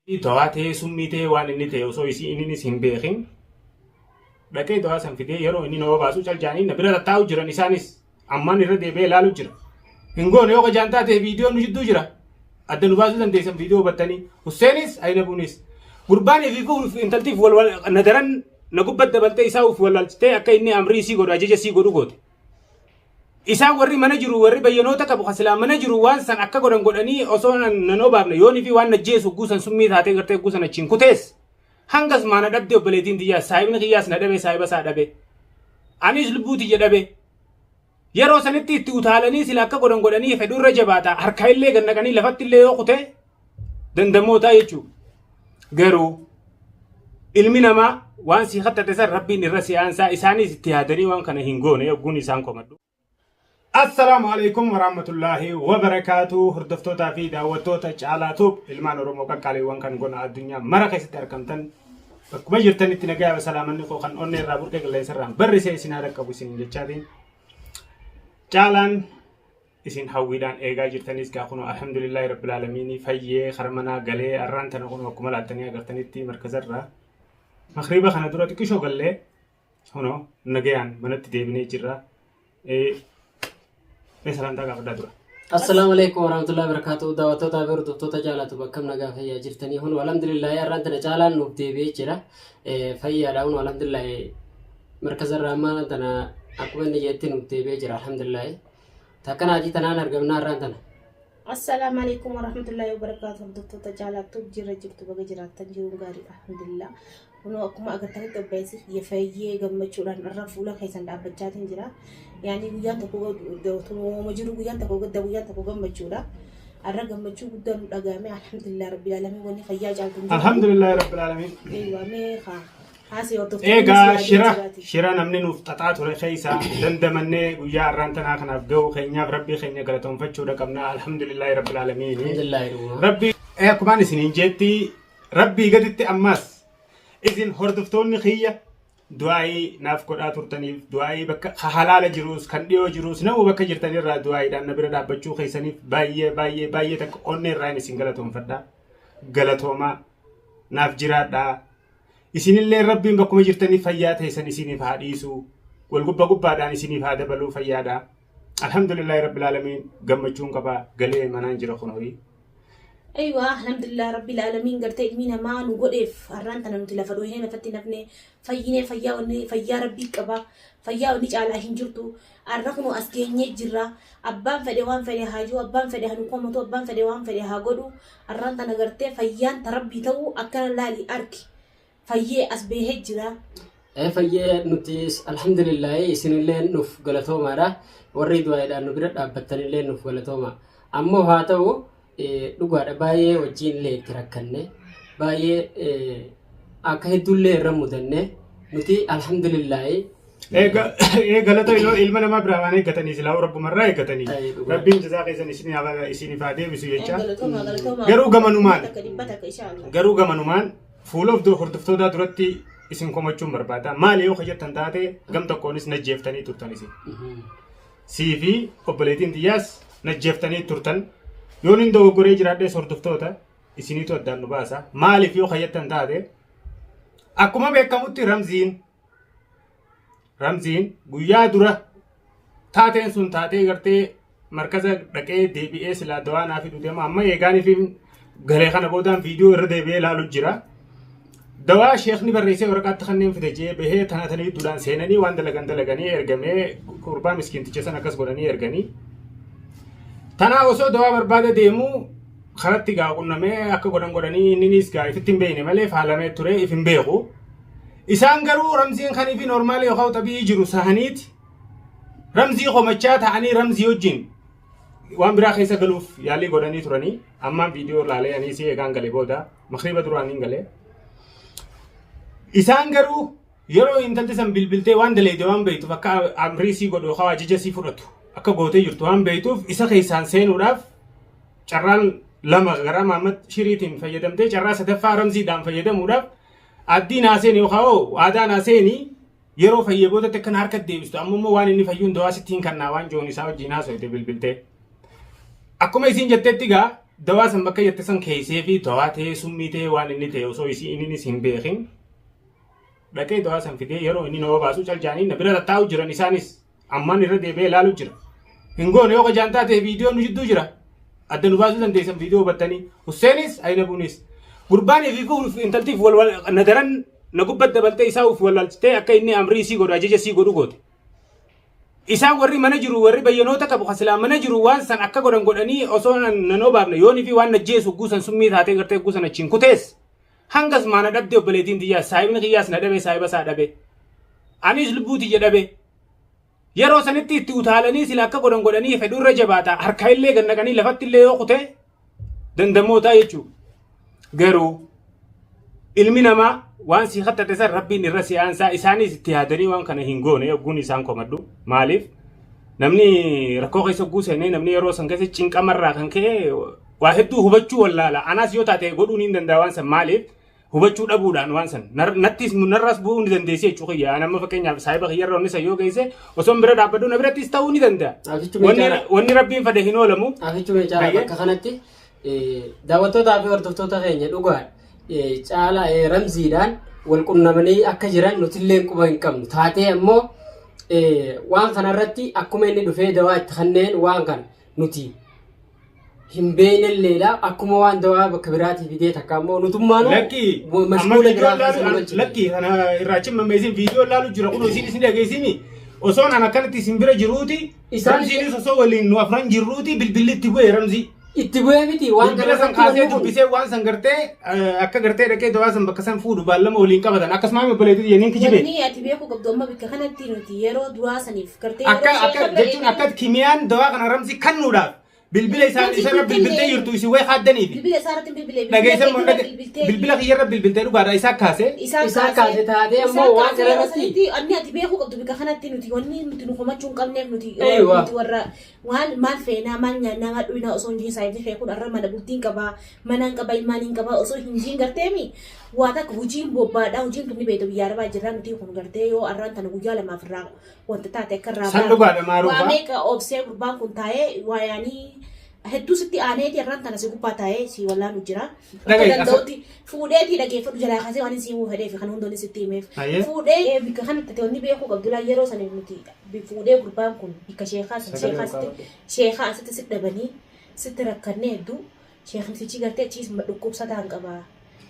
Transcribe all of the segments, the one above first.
Dawaa ta'ee summii ta'ee waan inni ta'e osoo isii inninis hin beekin dhaqee dawaa san fidee yeroo inni nama baasu cal jaanii na bira tattaa'u jiran isaanis ammaan irra deebi'ee ilaalu jira. Hin goone yoo qajaan taate viidiyoo nu jidduu jira. Adda nu baasuu dandeessan viidiyoo hubattanii. Husseenis Ayinabuunis. Gurbaanii fi fuuf intaltiif wal wal na daran na gubbat dabaltee isaa uf wallaalchitee akka inni amrii isii godhu ajaja isii godhu goote. Isaan warri mana jiru warri bayyanoota qabu kan silaa mana jiru waan san akka godhan godhanii osoo nan obaafne yoonii fi waan najjeesu guusan summii taatee gartee guusan achiin kutees hangas maana dhabde obboleettiin tiyyaas saahibni kiyyaas na dhabe saahiba isaa dhabe anis lubbuu tiyya dhabe yeroo sanitti itti utaalanii sila akka godhan godhanii fedhu irra jabaata harka illee gad naqanii lafatti illee yoo kute dandamootaa jechuudha. Garuu ilmi namaa waan sii khattate san rabbiin irra si aansaa isaanis itti yaadanii waan kana hin goone yogguun isaan komadhu. Assalaamu alaikum warahmatullaahi wabarakaatu hordoftootaa fi daawwattoota Caalaa Tuub ilmaan Oromoo qaqqaaliiwwan kan gona addunyaa mara keessatti argamtan bakkuma jirtanitti nagaa fi salaamanni koo kan onnee irraa burqee qilleensa irraan barrisee isin haa dhaqqabu isin jechaatiin Caalaan isin hawwiidhaan eegaa jirtanis gaa kunoo alhamdulillaahi rabbil aalamiinii fayyee kara manaa galee arraan tana kunoo akkuma laaltanii agartanitti markazarraa makriiba kana dura xiqqishoo gallee kunoo nagayaan manatti deebinee jirra. Mee salaamtaa gaafadhaa dura. Assalaamu alaikum warahmatullahi wabarakatuh. Daawwattoota fi hordoftoota jaalatu bakkam nagaa fayyaa jirtanii kun alhamdulillah har'aan tana caalaan nuuf deebi'ee jira. Fayyaadha kun alhamdulillah markazarraa ammaa tana akkuma inni jedhetti nuuf deebi'ee jira alhamdulillah. Takkanaatii tanaan argamna har'aan tana. Assalaamu alaikum warahmatullahi wabarakatuh. Hordoftoota jaalattuuf jirra jirtu baga jiraattan jiruun gaariidha. Alhamdulillah. Kunoo akkuma agartanitti obboleessi kiyya fayyee gammachuudhaan irra fuula keessan dhaabbachaatiin jira. Yaani guyyaan tokko uumama jiru guyyaan tokko gadda guyyaan tokko gammachuudha. Har'a gammachuu guddaan nu dhagahame alhamdulillah rabbil alamin wanni fayyaa caaltu hin jiru. Alhamdulillaahi rabbil aalamiin. Eeyyuu mee haa haasee hordoftoonni Egaa shira shira namni nuuf xaxaa ture keessa dandamannee guyyaa har'aan tanaa kanaaf ga'uu keenyaaf rabbii keenya galatoonfachuudha qabna alhamdulillaahi rabbil aalamiin. Alhamdulillah dhuguma. Rabbii akkumaan isiniin jeetti rabbii gaditti ammas isin hordoftoonni kiyya du'aayii naaf godhaa turtaniif du'aayii bakka ka halaala jiruus kan dhiyoo jiruus namu bakka jirtanirraa du'aayiidhaan na bira dhaabbachuu keessaniif baay'ee baay'ee baay'ee takka onnee irraan isin galatoonfadha. Galatoomaa naaf jiraadhaa. Isinillee rabbiin bakkuma jirtaniif fayyaa teessan isiniif haa dhiisu. Wal gubba gubbaadhaan isiniif haa dabaluu fayyaadha. Alhamdulillahi rabbil aalamiin gammachuun qaba galee manaan jira kunooyi. Aywa alhamdulillah rabbil alamin gartee ilmi namaa nu godheef har'aan tana nuti lafa dhoohinee lafatti nafne fayyinee fayyaa wanni fayyaa rabbii qaba fayyaa wanni caalaa hin jirtu har'a kunoo as geenyee jirra abbaan fedhe waan fedhe haa jiru abbaan fedhe haa nu komatu abbaan fedhe waan fedhe haa godhu har'aan tana gartee fayyaan ta rabbii ta'uu akkana laali arki fayyee as beehee jira. Ee fayyee nutis alhamdulillah isinillee nuuf galatoomaadha. Warri du'aadhaan nu bira dhaabbattanillee nuuf galatooma. Ammoo haa ta'u dhugaadha baay'ee wajjin illee itti rakkanne baay'ee akka hedduullee irra mudanne nuti alhamdulillah Ee galata ilma namaa biraa waan eeggatanii silaa rabbumarraa eeggatanii Ee, dhugaa. rabbiin jazaa keessan isiniif haa deebisu jecha Galatoomaa galatoomaa. Garuu gamanumaan. Takka dhibba takka inshallah. Garuu gamanumaan fuula of hordoftootaa duratti isin komachuun barbaada. Maali yoo jettan taate gam tokkoonis najjeeftanii turtan isin. Sii fi obboleettiin tiyyaas najjeeftanii turtan. Yoon hin dogoggoree jiraadhees hordoftoota isiniitu addaan nu baasa. Maaliif yoo jettan taate akkuma beekamutti Ramziin guyyaa dura taateen sun taatee gartee markaza dhaqee deebi'ee silaa dawaa naa fidu deema amma eegaanii fi galee kana boodaan viidiyoo irra deebi'ee ilaalu jira. Dawaa sheekni barreessee waraqaatti kanneen fide jee bahee tana tana gidduudhaan seenanii waan dalagan dalaganii ergamee gurbaa miskiinticha san akkas godhanii erganii. Tanaa osoo dawaa barbaada deemuu karatti gaa qunnamee akka godhan godhanii inninis gaa ifitti hin beekne malee faalamee ture if hin beeku. Isaan garuu ramziin kanii fi noormaalii yookaan xabi'ii jiru sahaniiti ramzii komachaa ta'anii ramzii wajjin waan biraa keessa galuuf yaalii godhanii turanii ammaan viidiyoo laalee aniis eegaan galee booda makriiba duraan hin galee. Isaan garuu yeroo intalti san bilbiltee waan daleeyde waan beektuuf akka amrii sii godhu yookaan ajaja sii fudhatu akka gootee jirtu waan beektuuf isa keessaan seenuudhaaf carraan lama gara Mahammad Shiriitiin fayyadamtee carraa sadaffaa ramziidhaan fayyadamuudhaaf addii naa seeni yookaan hoo aadaa naa seeni yeroo fayyee boodatti akkana harka deebistu amma immoo waan inni fayyuun dawaa sitti hin kannaa waan joon isaa wajjin haasofte bilbiltee. Akkuma isiin jettetti gaa Dawaa san bakka jette san keessee fi dawaa ta'ee summii ta'ee waan inni ta'e osoo isii inninis hin beekin dhaqee dawaa san fidee yeroo inni nama baasu cal jaanii na bira tattaa'u jiran isaanis ammaan irra deebi'ee ilaalu jira. Hin goone yoo qajaan taate viidiyoon nu jidduu jira. Adda nu baasuu dandeessan viidiyoo hubattanii. Husseenis Ayinabuunis. Gurbaanii fi intaltiif wal na daran na gubbat dabaltee isaa uf wallaalchitee akka inni amrii isii godhu ajaja isii godhu goote. Isaan warri mana jiru warri bayyanoota qabu kan silaa mana jiru waan san akka godhan godhanii osoo nan obaafne yoonii fi waan najjeesu guusan summii taatee gartee guusan achiin kutees hangas maana dhabde obboleettiin tiyyaas saahibni kiyyaas na dhabe saahiba isaa dhabe anis lubbuu tiyya dhabe yeroo sanitti itti utaalanii sila akka godhan godhanii fedhu irra jabaata harka illee gad naqanii lafatti illee yoo kute dandamootaa jechuudha. Garuu ilmi namaa waan si kattate san rabbiin irra si aansaa isaanis itti yaadanii waan kana hin goone ogguun isaan komadhu maaliif namni rakkoo keessa ogguu seenee namni yeroo san keessa cinqamarraa kan ka'e waa hedduu hubachuu wallaala anaas yoo taate godhuun hin danda'a waan san maaliif hubachuu dhabuudhaan waan san nattis narraas bu'uu ni dandeessi jechuu kiyya an amma fakkeenyaaf saahiba kiyyarra wanni san yoo geesse osoo bira dhaabbadhu na birattis ta'uu ni danda'a wanni rabbiin fedhe hin oolamu. Afichu meechaa bakka kanatti daawwattootaa fi hordoftoota keenya dhugaan caalaa ramziidhaan wal qunnamanii akka jiran nutillee quba hin qabnu. Taatee ammoo waan kanarratti akkuma inni dhufee dawaa itti kanneen waan kana nuti hin beeknelleedha. Akkuma waan dawaa bakka biraatii fidee takka ammoo nutummaanuu Lakki amma mashguula viidiyoo biraa keessa nu laalu galchine. lakki kana irraa cimmameesin viidiyoo laalu jira kun isin isin dhageessimi osoon an akkanatti isin bira jiruuti ramziinis osoo waliin nu afran jirruuti bilbilli itti bu'e ramzii. Itti bu'ee miti waan Bilbila san kana kaasee irratti dubbisee waan san gartee akka gartee dhaqee dawaa san bakka san fuudhu baallama waliin qabatan akkasuma obboleettii jenneen kijibe. Wanni ati beekuu qabdu amma bakka kanatti nuti yeroo duraa saniif gartee Akka yeroo akka sheeka bira jechuun akka kimiyaan dawaa kana ramzii kennuudhaaf bilbila isaan Ramzii isarra bilbilee. bilbiltee jirtu isin way haaddaniifi. Bilbila isaa irratti bilbilee. Dhageessan moo bilbila kiyyarra bilbiltee dhugaadha isaa kaasee. Isaa kaase taatee ammoo waan kana irratti- Wanni ati beekuu qabdu bakka kanatti nuti wanni nuti nu komachuu hin qabneef nuti Eeywa. nuti warra waan maal feenaa maal nyaannaa maal dhugnaa osoo hin jiin saayifni kee kun arra mana bultiin qabaa manaan qabaa ilmaan hin qabaa osoo hin jiin garteemi waa takka hojiin bobbaadhaa hojiin tun ni beektu biyya arabaa jirraa nuti kun gartee yoo arraan tana guyyaa lamaaf irraa wanta taate akka irraa San baanu. dhugaadha maaruufa. Waa meeqa obsee gurbaan kun taa'ee waa yaanii hedduu sitti aaneeti irraan tana si gubbaa taa'ee si wallaanu jira. Akka Dhaga'i, asa- danda'utti fuudheetii dhageeffadhu jalaa kaasee waan inni si himuu fedhee fi kan hundoonni sitti himeef. Ayyee. Fuudhee bikka kanatti ta'e wanni beekuu qabdu laa yeroo saniif nuti fuudhee gurbaan kun bikka sheekaa san Sagalee sheekaa ol sitti kaafadhu. sheekaa asitti si dhabanii sitti rakkannee hedduu sheekumsichi gartee achiis dhukkubsataan qaba.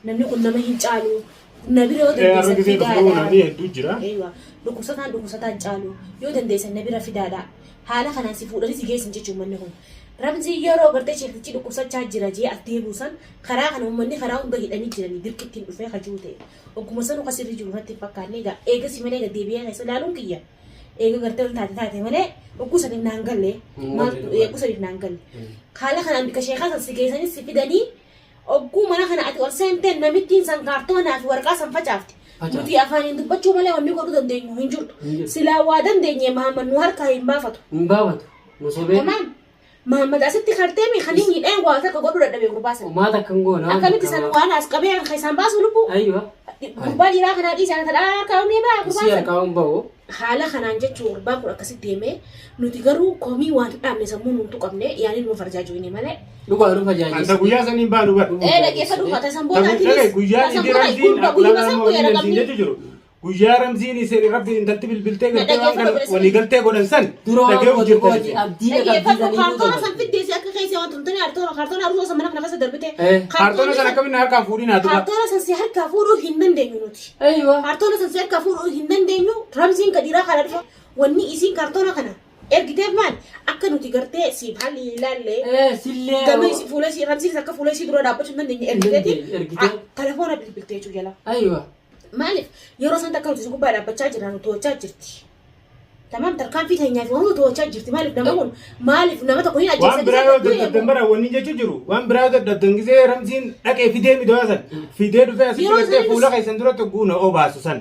Namni kun nama hin caalu. Na bira yoo Har'a dandeessan gisee dhufuu fidaadha. namni hedduu jira. Eeywa dhukkubsataan dhukkubsataan caalu yoo dandeessan na bira fidaadha. Haala kanaan si fuudhanii si geessan jechuun manni kun. Ramzii yeroo gartee sheektichi dhukkubsachaa jira jee as deebi'u san karaa kana uummanni karaa hunda hidhanii jiranii dirqittiin dhufee hajuu ta'e. Ogguma sanuu kasirri jiru natti hin fakkaanne egaa eegasi malee gad deebi'ee keessa ilaaluun kiyya. Eega gartee ol taate taate malee ogguu saniif naan galle. Hin Maaltu galle. eeguu saniif naan galle. Haala kanaan bika sheekaa san si geessanii si fidanii ogguu mana kana ati ol seentee namittiin san kaartoonaa fi waraqaa san facaafte. Facaafte. Nuti afaaniin dubbachuu malee wanni godhuu dandeenyu hin jirtu. Hin jirtu. Silaa waa dandeenye Mahammad nu harkaa hin baafatu. Hin baafatu. Nu sobee. Tamaam. Mahammad asitti karteemi kan inni hidheen waa takka godhuu dadhabe gurbaa sana. Uumaa takka hin goone. waan Akkamitti takka san waan as qabee kan isaan baasu lubbuu. Aywa. Gurbaa dhiiraa kanaa dhiisee ana tadhaa harkaa hin baa gurbaa Isii sana. harkaa hin bahu. Haala kanaan jechuun gurbaan kun akkasitti deemee nuti garuu komii waan hin dhaabne sammuu nuun tuqamne yaanii numa farjaa jiru malee. Dhugaa dhufa Anta jaajessa. guyyaa saniin baanu bar. Ee dhaggeeffadhu uffata san booda Dhaga'i guyyaa san inni booda ramziin gurba guyyuma san lama guyyaa waliin qabni. jechuu jiru. Guyyaa ramziin isin rabbi intalti bilbiltee gartee waan kana Dhaggeeffadhu walii galtee godhan san Dura waan dhaga'uuf goote jirta gooti jechuudha. abdii Dhaggeeffadhu qabdii kaartoona san fiddeesi akka keessa waan tumtanii kaartoona kaartoona arusoo san mana kana keessa darbite. Eh. Kaartoona san akkamiin harkaan fuudhin haa duba. Kaartoona san si harkaa fuudhuu hin dandeenyu nuti. Aywa. Kaartoona san si harkaa fuudhuu hin dandeenyu ramziin ka dhiiraa kana dhufa wanni isiin kaartoona kana ergiteef maal akka nuti gartee siif haalli ilaalle Eh sillee. gama isii fuula isii ramziin akka fuula isii dura dhaabbachuu hin dandeenye ergiteeti dandeenye, ergitee. telefoona bilbiltee jechuu jala. Aywa. Maaliif yeroo san takka nuti si gubbaa dhaabbachaa jirra nu to'achaa jirti. Tamaam tarkaanfii teenyaa fi waan nu to'achaa jirti maaliif nama kun maaliif nama tokko hin Waan ajjeessan biraa yoo dadhabdan bara wanni jechuu jiru waan biraa yoo dadhabdan gisee ramziin dhaqee fidee midooyaa san fidee dhufee asitti Yeroo gartee sanis- fuula keessan duratti guuna obaasu san.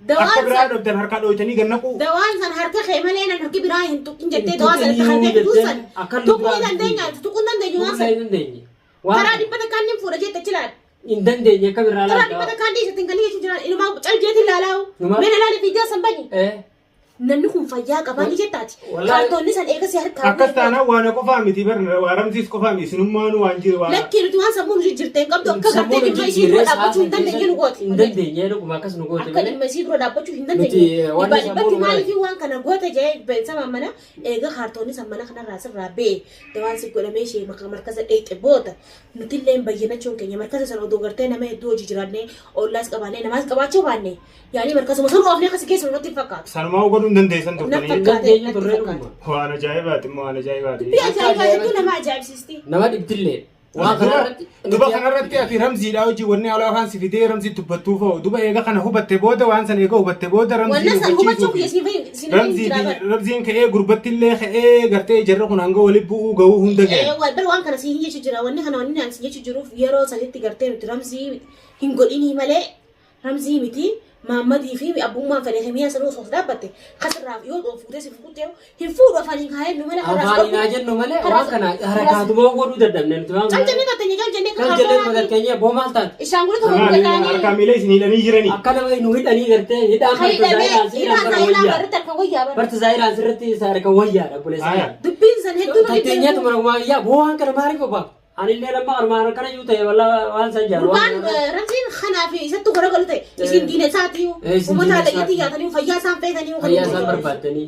Dawaan Akka biraa san- dhabdan harkaa dhooytanii gad naquu. Dawaan san harka kee malee nan harki biraa hin tuqin jettee Hin dawaa san itti tuqin harkee fiduu san akka nu tuquu biraa hin dandeenya tuquu hin dandeenyu waan Hin san dandeenye. karaa Waan dhibba takkaan ni fuudha jette achi laal hin dandeenye akka birraa karaa dhibba laata. takkaan dhiisatti hin galii jechuun jiraan inumaa cal jeetiin laalaa'u Inumaa- mee laalaali fiigaa san bani Eh. Namni kun fayyaa qabaa ni jettaati. Wallaahi. Kaartoonni san eega si harkaa Akkas taanaan waan qofaa miti bar waa ramsiis qofaa miti isinummaanuu waan jiru waan. Lakkii nuti waan sammuu nu jijjiirte hin qabdu akka Sammuu gartee nu dhimma isii dura jijjiirree dhaabbachuu hin dandeenye nu goote. Hin dandeenye dhuguma akkas nu goote Akka malee. dhimma isii dura dhaabbachuu hin Nuti dandeenye. waan Dhibbaa sammuu dhibbatti nu maaliif waan kana goote jee sama mana eega kaartoonni san mana kanarraa sirraa ba'e dawaan si godhamee ishee maka markaza dheexe booda nutillee hin bayyanachuun keenya markaza san odoo gartee nama hedduu hojii jiraannee ollaas qabaannee namaas qabaachuu baanne yaanii markazuma san oofnee akkasi keessa nutti hin fakkaatu. Sanumaa godhuu hin dandeessan Na turtanii. Hin fakkaate dandeenye natti turre fakkaate. dhuguma. Waan ajaa'ibaati immoo waan ajaa'ibaati. Dubbii ajaa'ibaa hedduu nama ajaa'ibsiisti. Nama dhibdillee. Waan kanarratti. Duba kanarratti ati ramziidha hojii wanni alaa afaan si fidee ramzii dubbattuu fa'u duba eega kana hubatte booda waan san eega hubatte booda ramzii Wanna san hubachuu kiyya hubachiisuufi. siin Ramzii jira fi bara. ramziin ka'ee gurbattillee ka'ee gartee jarri kun hanga wali bu'uu ga'uu hunda ga'e. Bar waan kana siin jechu jira wanni kana wanni ani siin jechu jiruuf yeroo sanitti gartee nuti ramzii hin godhinii malee ramzii miti Maammadii fi abbummaan fedhe himiyaa sanuu osoo dhaabbatte kasirraa yoo fuutee si fuutee hin fuudhu afaaniin haa jennu malee Afaaniin haa jennu malee waan kana harakaatuma godhuu dadhabne nuti waan Cal kana. jennee tatteenye cal jennee Kan jennee magarteenye boo maal taate? Isaan gurri tokko Harkaa gataanii miila isin hidhanii jiranii. Akka nama nu hidhanii gartee hidhaan kan barta hidhamee zaayiraan si hidhaan hidhaan bara zaayiraan wayyaa. barratti harka wayyaa bara. Barta zaayiraan sirriitti isa harka wayyaadha obboleessa. Aya. Dubbiin san hedduu nama Tatteenyeetu mana wayyaa boo waan kana maaliif obaa? Anillee nama armaan akkana iyyuu ta'e wallaa waan san jaalu. Gurbaan ramsiin kanaa fi isatti garagalu ta'e isin diina isaatiiyu Eh, isin uummata diina haadha isaati. yaatanii fayyaa isaan feetanii Fayyaa isaan barbaaddanii.